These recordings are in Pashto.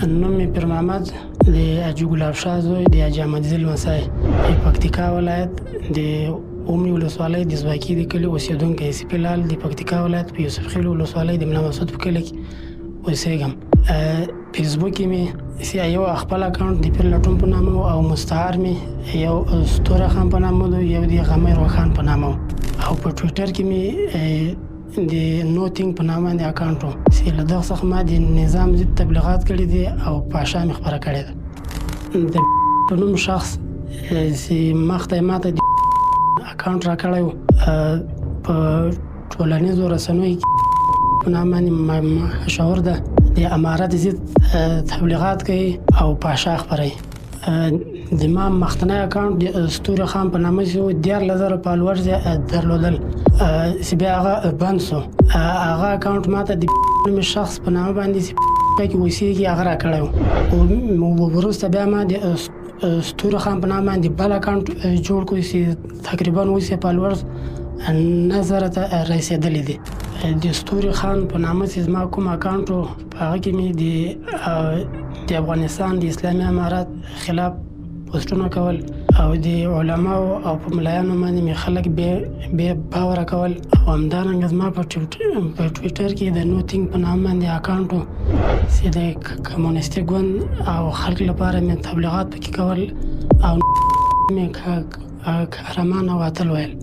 نوم مې پیر محمد، د حاجي ګلاب شاه زوی، د حاجي احمدزي لمسی، د پکتیکا ولایت د اومې ولسوالۍ د ځواکي د کلي اوسېدونکی، سپي لال د پکتیکا ولایت په یوسف خېلو ولسوالۍ د ملا مسعود په کلي کې اوسېږم. فیسبوک کې مې یو خپل اکاونټ د پیر لټون په نامه او مستعار مې یو ستوره خان په نامه، یو د غمیر روښان په نامه، او په ټویټر کې مې د نوتینګ په نامه باندې اکاونټ و چې له دغه څخه ما د نظام ضد تبلیغات کړي دي او فحشا مې خپره کړې ده. د په نوم شخص چې مخته یې ماته د اکاونټ راکړی و، په ټولنیزو رسنیو کې په نامه باندې مشهور ده، د امارت ضد تبلیغات کوي او فحشا خپروي. د ما مختنی اکاونټ د ستوري خان په نامه چې و، 13,000 followers یې درلودل چې بیا هغه بند سو. هغه اکاونټ ماته د نومي شخص په نامه باندې چې کې اوسېږي هغه راکړی و. وروسته بیا ما د ستوري خان په نامه باندې بل اکاونټ جوړ کړ چې تقریبا اوس یې followers 9,000 ته رسېدلي دي. د ستوري خان په نامه چې زما کوم اکاونټ و، په هغه کې مې د افغانستان د اسلامي امارت خلاف پوسټونه کول او د علماو او په ملایانو باندې مې خلک بې باوره کول. او همدارنګه زما په ټویټر کې د نوتینګ په نامه باندې اکاونټ و چې د کمونیستي ګوند او خلک لپاره مې تبلیغات پکې کول او مې قهرمان او اتل ویل.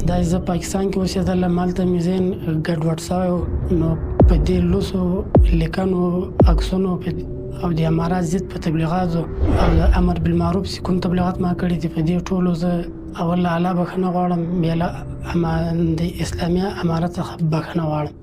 دا زه پاکستان کې اوسېدلم، هلته مې ذهن ګډوډ شوی و، نو په دې لوڅو لیکنو، عکسونو او د امارت ضد په تبلیغاتو او د امر بالمعروف چې کوم تبلیغات ما کړي دي، په دې ټولو زه اول له الله بښنه غواړم، بیا له د اسلامي امارت څخه بښنه غواړم.